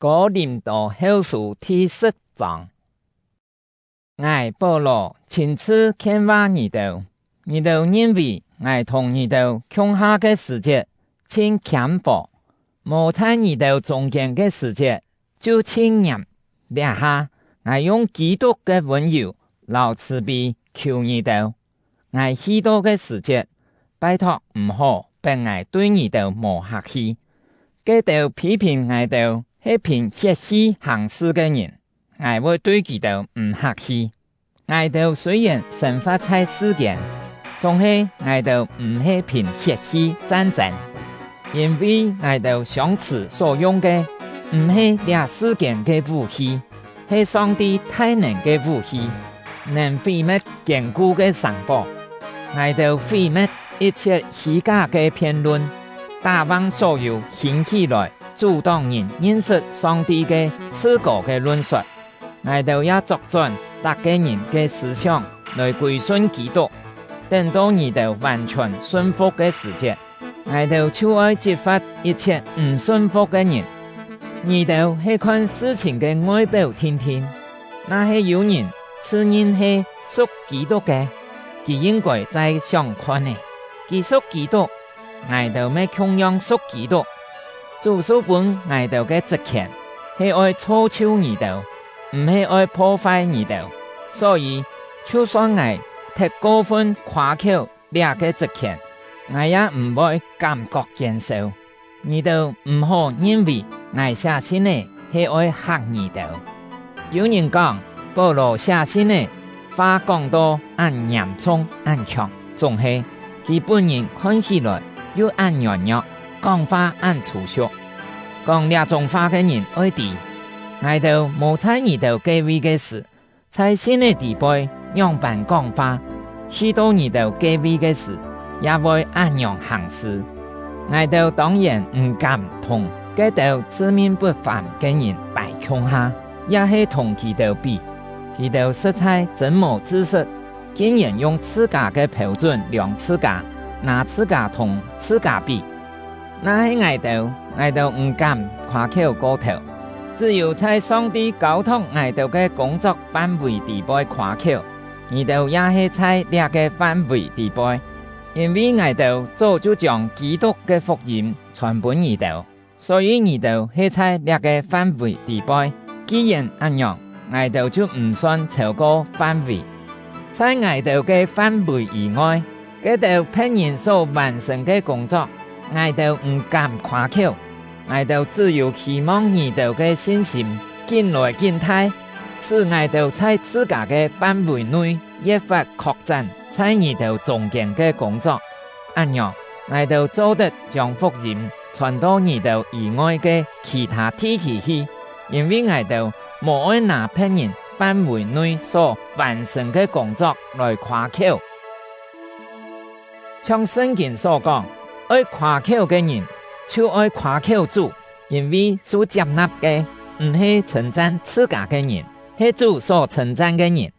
哥林多後書第十章，𠊎保羅親自勸話你兜，你兜認為𠊎同你兜共下个時節真謙薄，無在你兜中間个時節就真嚴。這下𠊎用基督个溫柔摎慈悲求你兜，𠊎去到个時節，拜託毋好白𠊎對你兜無客氣。個兜批評𠊎兜係憑血氣行事个人，𠊎會對佢兜毋客氣。𠊎兜雖然生活在世間，總係𠊎兜毋係憑血氣戰爭，因為𠊎兜相持所用个毋係這世間个武器，係上帝大能个武器，能毀滅堅固个城堡。𠊎兜毀滅一切虛假个辯論，打橫所有興起來阻擋人認識上帝个至高个論說。𠊎兜也作轉逐个人个思想來歸順基督。等到你兜完全順服个時節，𠊎兜就愛責罰一切毋順服个人。你兜係看事情个外表聽聽，若係有人自認係屬基督个，佢應該再想看呢。佢屬基督，𠊎兜嘛同樣屬基督。主賜分𠊎兜个職權，係愛造就你兜，毋係愛破壞你兜。所以，就算𠊎忒過分誇口這个職權，𠊎也毋會感覺見羞。你兜毋好認為𠊎寫信的係愛嚇你兜。有人講保羅寫信的話講到按嚴重、按強，總係佢本人看起來又按軟弱，講話按粗俗。講這種話个人愛知，𠊎兜無在你兜個位个時，在信的底背樣般講話；去到你兜個位个時，也會按樣行事。𠊎兜當然毋敢同個兜自命不凡个人擺共下，抑係同佢兜比，佢兜實在真無知識，竟然用自家个標準量自家，拿自家同自家比。若係𠊎兜，𠊎兜毋敢誇口過頭，只有在上帝交託𠊎兜个工作範圍底背誇口，你兜也係在這个範圍底背，因為𠊎兜早就將基督个福音傳分你兜，所以你兜係在這个範圍底背。既然按樣，𠊎兜就毋算超過範圍。在𠊎兜个範圍以外，個兜別人所完成个工作，𠊎兜毋敢誇口。𠊎兜只有希望你兜个信心緊來緊大，使𠊎兜在自家个範圍內越發擴展在你兜中間个工作。按樣，𠊎兜做得將福音傳到你兜以外个其他地區去，因為𠊎兜無愛拿別人範圍內所完成个工作來誇口。像聖經所講，愛誇口个人，就愛誇口主，因為受接納个，毋係稱讚自家个人，係主所稱讚个人。